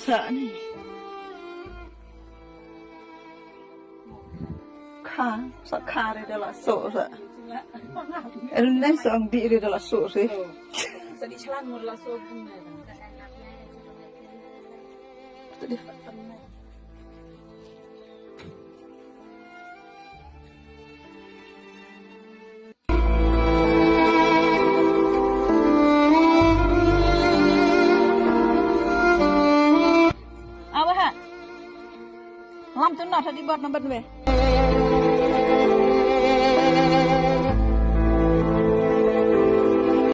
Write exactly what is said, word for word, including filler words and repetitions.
Sa ni. Kha, sa kha re da la so sa. El nai sa ang bi re da la so re. Sa di chalan mo la so. Sa di. Awa ha. Lam tu na tadi bat nambat be.